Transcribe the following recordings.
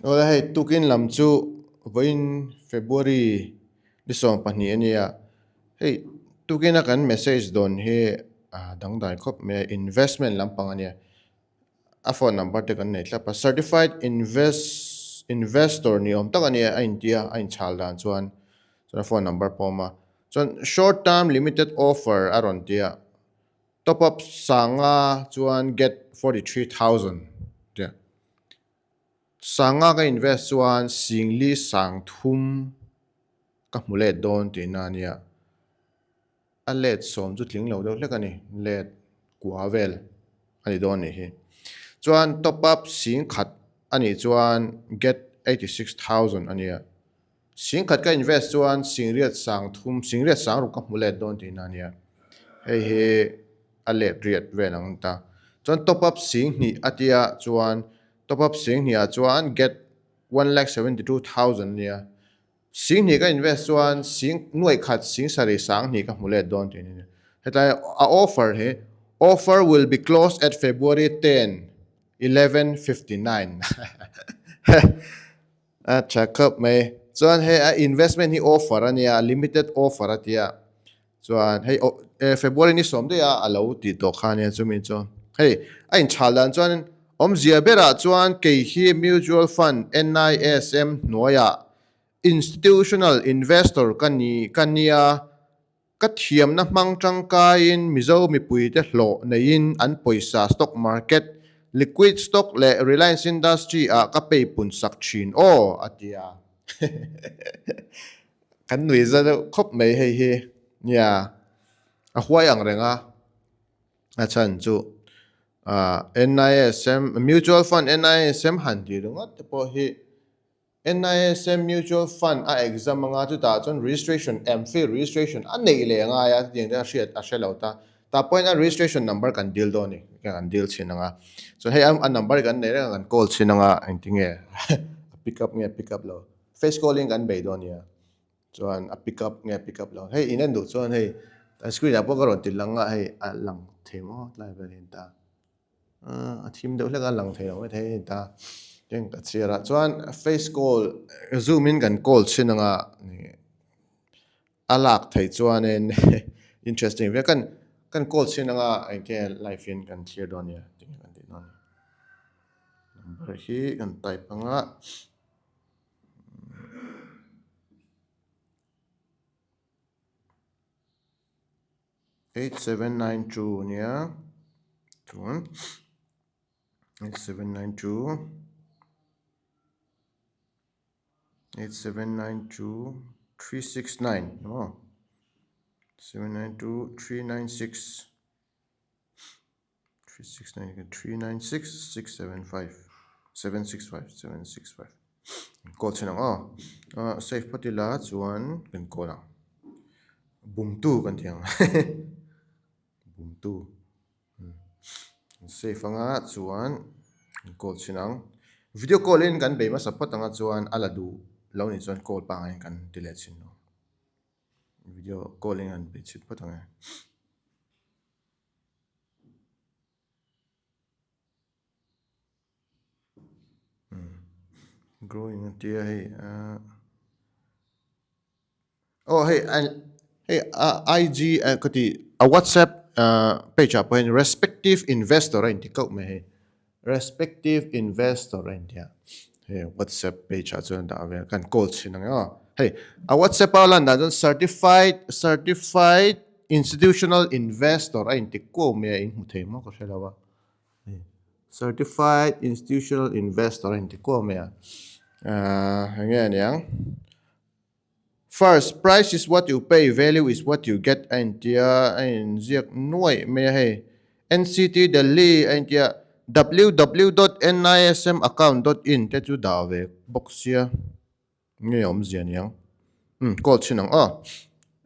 Awle hei tukin lam chu vawiin February ni 12 a nia. Hei tukina kan message dawn hi a dangdai khawp mai a, investment lampang a nia. A phone number te kan nei thlap a, certified invest investor ni awm tak a nia a intia a inchhal dan chuan chuan a phone number pawh a awm a. Chuan short term limited offer a rawn tia. Top up sanga chuan get 43,000 tia. Sanga ka invest chuan singli sang thum ka hmu let dawn tihna a nia. A let sawm chu tling lo deuh hlek a ni, let kua vel a ni dawn nih hi. Chuan top up sing khat a nih chuan get 86,000 a nia. Sing khat ka invest chuan singriat sang thum, singriat sang ruk ka hmu let dawn tihna a nia. Hei hi a let riat vel ang ta. Chuan top up sing hnih a tia chuan top up sing hnih ah chuan get 1,72,000 a nia. Sing hnih ka invest chuan sing nuaih khat sing sarih sang hnih ka hmu let dawn tihna a nia. Hetlai a offer hi offer will be closed at February 10, 11:59. A tha khawp mai. Chuan hei a investment hi offer a nia, limited offer a tia. Chuan hei February ni sawm daih a a lo tih tawh kha ania chumi chu. Hei a inchhal dan chuan awmzia berah chuan kei hi mutual fund NISM hnuaiah institutional investor ka ni ka nia. Ka thiamna hmang tangkaiin Mizo mipuite hlawh neiin an pawisa stock market, liquid stock leh Reliance Industry ah ka pay pun sak thin aw, a ti a. Kan nui za deuh khawp mai hei hi. Nia, a huai ang reng a, a chhan chu NISM, Mutual Fund NISM han tih ringawt te pawh hi NISM Mutual Fund a exam anga chutah chuan registration MPhil registration a neih leh angai a chutiang te a hriat a hre lo ta. Tah pawhin a registration number kan deal dawn a ni kan deal chhin anga chuan hei a number hi kan nei reng a kan call chhin anga engtinge a pick up nge pick up lo face calling kan bei dawn a nia chuan a pick up nge pick up lo hei in en duh chuan hei kan screen ah pawh ka rawn ti lang a hei a lang thei maw tlai vel hi a ni ta. A thim deuh hlek a lang thei lo maithei a ni ta. Tin ka chhiar ah chuan face call zoom in kan call chhin anga a lak theih chuanin interesting viau kan kan call chhin anga engte live in kan thlir dawn nia tinge kan tih dawn number hi kan type anga. 8792 nia chuan 8792 8792 369 maw 792 396 369 396 675 765 765 call chhin ang aw save phawt ila chuan kan call ang bumtu kan ti ang bumtu save anga chuan kan call chhin ang video call in kan bei hmasa phawt anga chuan a la duh lo nih chuan call pangngai in kan ti leh chhin ang video call in kan bei chhin phawt ang e. Growing a tia hei ahh aw hei hei IG ka tih a whatsapp ahh page ah pawh hian respective investor a inti kauh mai hei respective investor a inti a hei whatsapp page ah chuan a dah ve a kan call chhin ang emaw hei a whatsapp a lan dan chuan certified certified institutional investor a inti kuau mai a inhmu thei maw ka hre lo a. Certified Institutional Investor a inti kuau mai a. Ahh eng nge a niang? First, price is what you pay, value is what you get a inti a, a inziak nuaih mai a hei. NCT Delhi a inti a, www.nismaccount.in te chu dah ve bawk sia. Nge awmzia niang? Umm call chhin ang aw.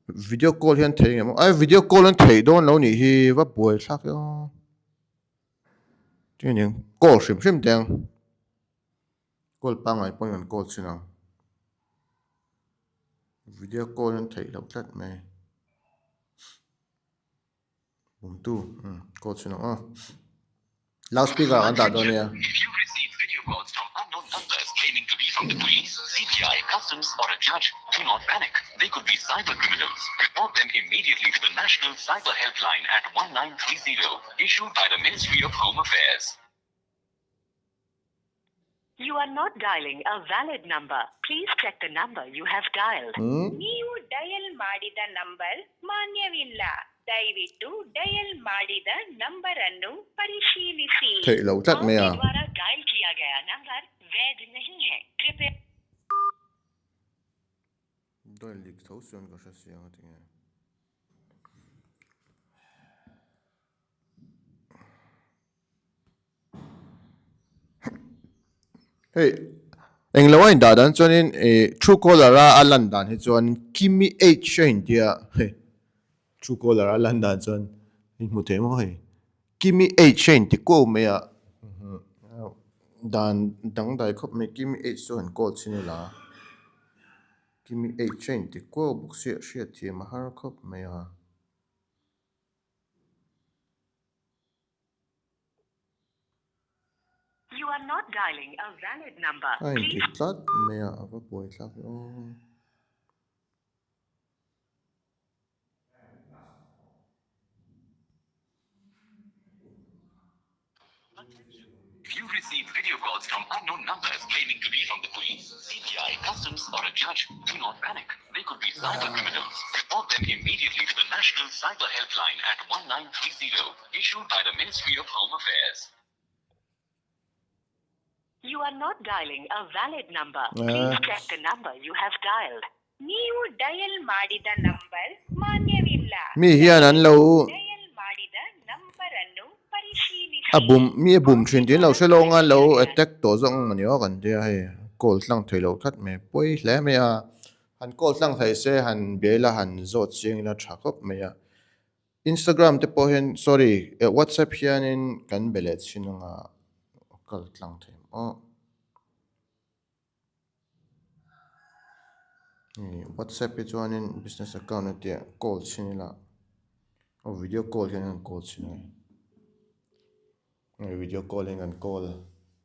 Video call hian thei ngem aw. Video call an theih dawn lo nih hi va buai thlak e aw. Tinge niang call hrim hrim teh ang. Call pangngai pawhin an call chhin ang. Video call an theih loh tlat mai. Bumtu umm call chhin ang aw. Loudspeaker ah kan dah dawn nia. from the police, CBI, customs or a judge, do not panic. They could be cyber criminals. Report them immediately to the National Cyber Helpline at 1930, issued by the Ministry of Home Affairs. You are not dialing a valid number. Please check the number you have dialed. ನೀವು dial ಮಾಡಿದ number ಮಾನ್ಯವಿಲ್ಲ. ದಯವಿಟ್ಟು dial ಮಾಡಿದ number ಅನ್ನು ಪರಿಶೀಲಿಸಿ. Theih lo tlat mai a. आपके द्वारा dial किया गया नंबर वैध नहीं है. कृपया Dial dik tho chuan ka hre siang a tinge. Hei englo a indah dan chuanin ih Truecaller a a lan dan hi chuan Kimi H a intia hei Truecaller a lan dan chuan in hmu thei maw hei Kimi H a inti kuau mai a dan dangdai khawp mai Kimi H chu han call chhin ila Kimi H a inti kuau bawk sia hriatthiam a har khawp mai a. You are not dialing a valid number. A Please. inti tlat mai a, a va buai thlak e aw. If you receive video calls from unknown numbers claiming to be from the police, CBI, customs or a judge, do not panic. They could be cyber criminals. Report them immediately to the National Cyber Helpline at 1930, issued by the Ministry of Home Affairs. You are not dialing a valid number. Please check the number you have dialed. ನೀವು dial ಮಾಡಿದ number ಮಾನ್ಯವಿಲ್ಲ. Mi hian an lo dial ಮಾಡಿದ number ಅನ್ನು ಪರಿಶೀಲಿಸಿ. a bum mi a bum thin tiin lo hre lawng a lo attack tawh zawk ang a ni aw kan tia hei call tlang thei lo tlat mai pawi hle mai a han call tlang thei se han biai la han zawt chiang ila tha khawp mai a Instagram te pawh hian sorry WhatsApp hianin kan be leh chhin anga kal tlang thei ang aw. WhatsApp hi chuanin business account a tia call chhin ila aw video call hian kan call chhin a ni video call in kan call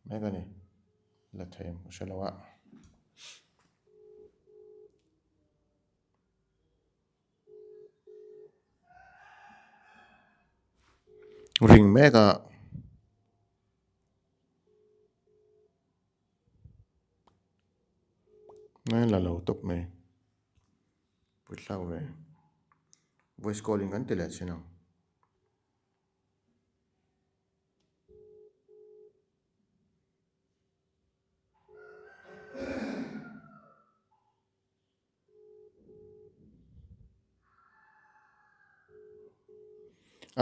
mek a ni la thei ang ka hre lo a. Ring mek a. Ngai la lo tawp mai pui thlak ve voice call in kan ti leh chin ang.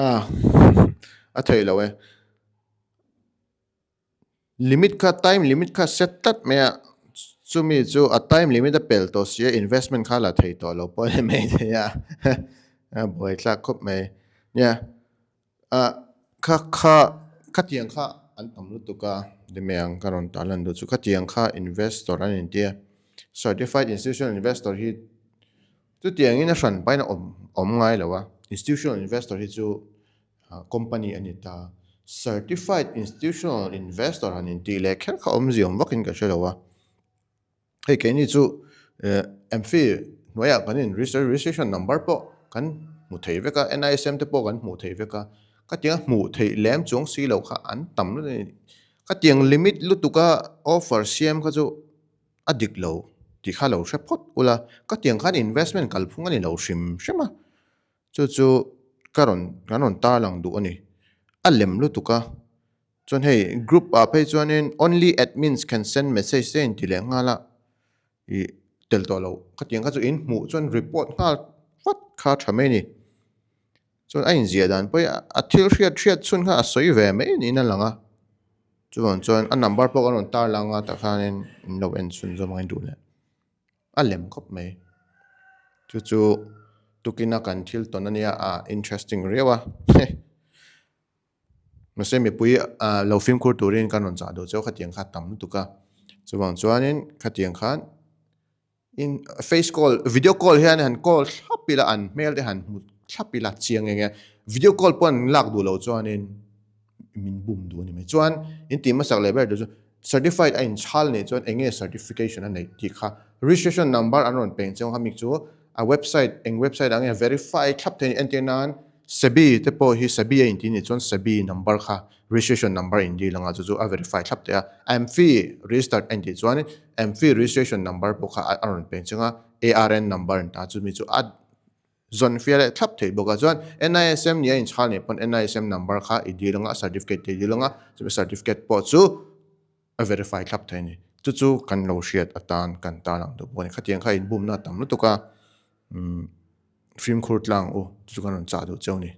Ah a theih loh e. Limit kha time limit kha set tlat mai a, chumi chu a time limit a pel tawh si a investment kha la thei tawh lo pawh a ni mai thei a, a buai thlak khawp mai. Nia ah kha kha khatiang kha an tam lutuk a ti mai ang ka rawn tah lan duh chu khatiang kha investor an inti a, certified institutional investor hi chutiangin a hran pahin a awm awm ngai lo a, institutional investor hi chu Company a ni ta. Certified Institutional Investor han intih leh kher kha awmzia awm vakin ka hre lo a. Hei keini chu AMFI hnuaiah kan in registration number pawh kan hmu thei vek a, NISM te pawh kan hmuh thei vek a. Khatianga hmuh theih lem chuang si loh kha an tam lutuk a ni. Khatiang limit lutuka offer siam kha chu a dik lo tih kha lo hre phawt ula. Khatiang khan investment kalphung a ni lo hrim hrim a. Chu chu ka rawn kan rawn tarlang duh a ni. A lem lutuk a, chuan hei group ah phei chuanin only admins can send message te a inti leh nghal a, ih tel tawh loh khatiang kha chu in hmuh chuan report nghal vat kha a tha mai a ni. Chuan a inziah dan pawh hi a thil hriat hriat chhun kha a sawi ve mai niin a lang a, chuvang chuan a number pawh kan rawn tarlang a tah khanin in lo en chhun zawm ang in duh leh. A lem khawp mai. Chu chu tukina kan thil tawn ania a interesting riau a. Mahse mipui ah lo fimkhur turin kan rawn chah duh cheu khatiang kha tam lutuk a. Chuvang chuanin khatiang khan in face call video call hian han call thlap ila an hmel te han hmu thlap ila chiang eng e. Video call pawh an lak duh loh chuanin min bum duh a ni mai. Chuan in tih hmasak leh ber tur chu. Certified a inchhal nei chuan eng nge certification a neih tih kha registration number an rawn peng chiang kha mi chu a website eng website ah nge verify thlap thei a ni. Entir nan SEBI te pawh hi SEBI a intih nih chuan SEBI number kha registration number in dil anga chu chu a verify thlap thei a. AMFI registered a intih chuan AMFI registration number pawh kha a rawn peng chiang a ARN number an ta chu mi chu a Zawn fia leh thlap theih bawk a, chuan NISM nia inchhal nei pawn NISM number kha i dil anga, certificate te i dil anga, chumi certificate pawh chu a verify thlap thei a ni. Chu chu kan lo hriat atan kan tarlang duh bawk a ni. Khatiang kha inbumna a tam lutuk a, umm fimkhur tlang u chu kan rawn chah duh cheu a ni.